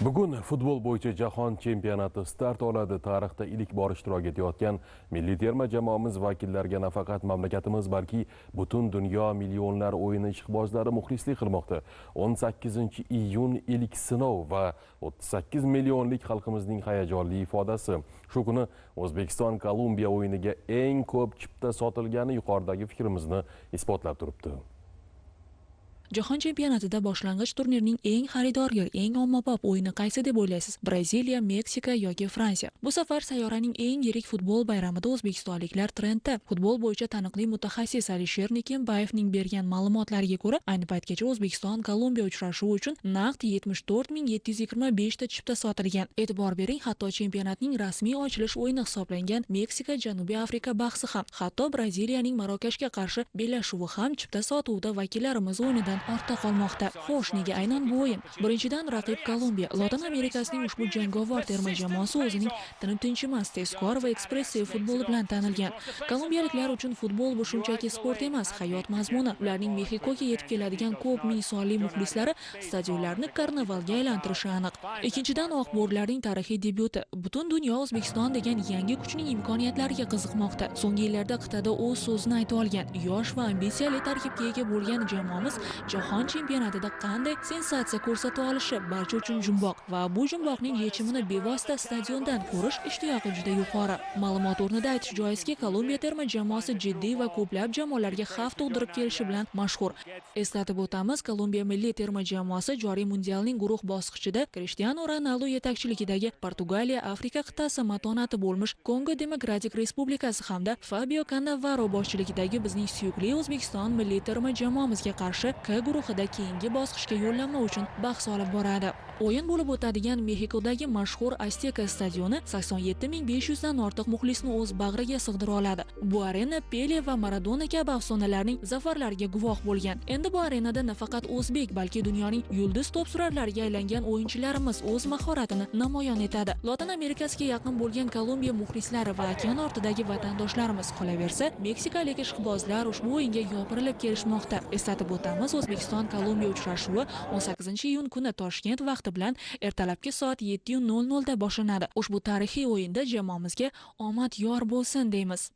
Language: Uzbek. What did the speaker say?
Bugun futbol bo'yicha jahon chempionati start oladi. Tarixda ilk bor ishtirok etayotgan milliy terma jamoamiz vakillariga nafaqat mamlakatimiz, balki butun dunyo millionlar o'yini ishqibozlari muxlislik qilmoqda. 18-iyun ilk sinov va 38 millionlik xalqimizning hayajonli ifodasi. Shu kuni O'zbekiston Kolumbiya o'yiniga eng ko'p chipta sotilgani yuqoridagi fikrimizni isbotlab turibdi. Jahon chempionatida boshlang'ich turnirning eng xaridorgir, eng ommabop o'yini qaysi deb o'ylaysiz? Braziliya, Meksika yoki Fransiya? Bu safar sayyoraning eng yirik futbol bayramida o'zbekistonliklar trendda. Futbol bo'yicha taniqli mutaxassis Alisher Nikimbayevning bergan ma'lumotlariga ko'ra, ayni paytgacha O'zbekiston Kolumbiya uchrashuvi uchun naqd 74 725 ta chipta sotilgan. E'tibor bering, hatto chempionatning rasmiy ochilish o'yini hisoblangan Meksika Janubiy Afrika bahsi ham, hatto Braziliyaning Marokashga qarshi bellashuvi ham chipta sotuvida vakillarimiz o'yinidan ortda qolmoqda. Xo'sh, nega aynan bu o'yin? Birinchidan, raqib Kolumbiya. Lotin Amerikasining ushbu jangovar terma jamoasi o'zining tinim-tinchimas, tezkor va ekspressiv futboli bilan tanilgan. Kolumbiyaliklar uchun futbol bu shunchaki sport emas, hayot mazmuni. Ularning Mexikoga yetib keladigan ko'p ming sonli muxlislari stadionlarni karnavalga aylantirishi aniq. Ikkinchidan, oq bo'rilarning tarixiy debyuti. Butun dunyo O'zbekiston degan yangi kuchning imkoniyatlariga qiziqmoqda. So'nggi yillarda qit'ada o'z so'zini ayta olgan, yosh va ambitsiyali tarkibga ega bo'lgan jamoamiz jahon chempionatida qanday sensatsiya ko'rsata olishi barcha uchun jumboq va bu jumboqning yechimini bevosita stadiondan ko'rish ishtiyoqi juda yuqori. Ma'lumot o'rnida aytish joizki, Kolumbiya terma jamoasi jiddiy va ko'plab jamoalarga xavf tug'dirib kelishi bilan mashhur. Eslatib o'tamiz, Kolumbiya milliy terma jamoasi joriy mundialning guruh bosqichida Krishtianu Ronaldu yetakchiligidagi Portugaliya, Afrika qit'asi matonati bo'lmish Kongo Demokratik Respublikasi hamda Fabio Cannavaro boshchiligidagi bizning suyukli O'zbekiston milliy terma jamoamizga qarshi K guruhida keyingi bosqichga yo'llanma uchun bahs olib boradi. O'yin bo'lib o'tadigan Mexikodagi mashhur Azteca stadioni 87 500 dan ortiq muxlisni o'z bag'riga sig'dira oladi. Bu arena Pele va Maradona kabi afsonalarning zafarlariga guvoh bo'lgan. Endi bu arenada nafaqat o'zbek, balki dunyoning yulduz to'psurarlariga aylangan o'yinchilarimiz o'z mahoratini namoyon etadi. Lotin Amerikasiga yaqin bo'lgan Kolumbiya muxlislari va okean ortidagi vatandoshlarimiz, qolaversa, meksikalik ishqibozlar ushbu o'yinga yopirilib kelishmoqda. Eslatib o'tamiz, O'zbekiston Kolumbiya uchrashuvi 18 iyun kuni Toshkent vaqti bilan ertalabki soat 7:00 da boshlanadi. Ushbu tarixiy o'yinda jamoamizga omad yor bo'lsin deymiz.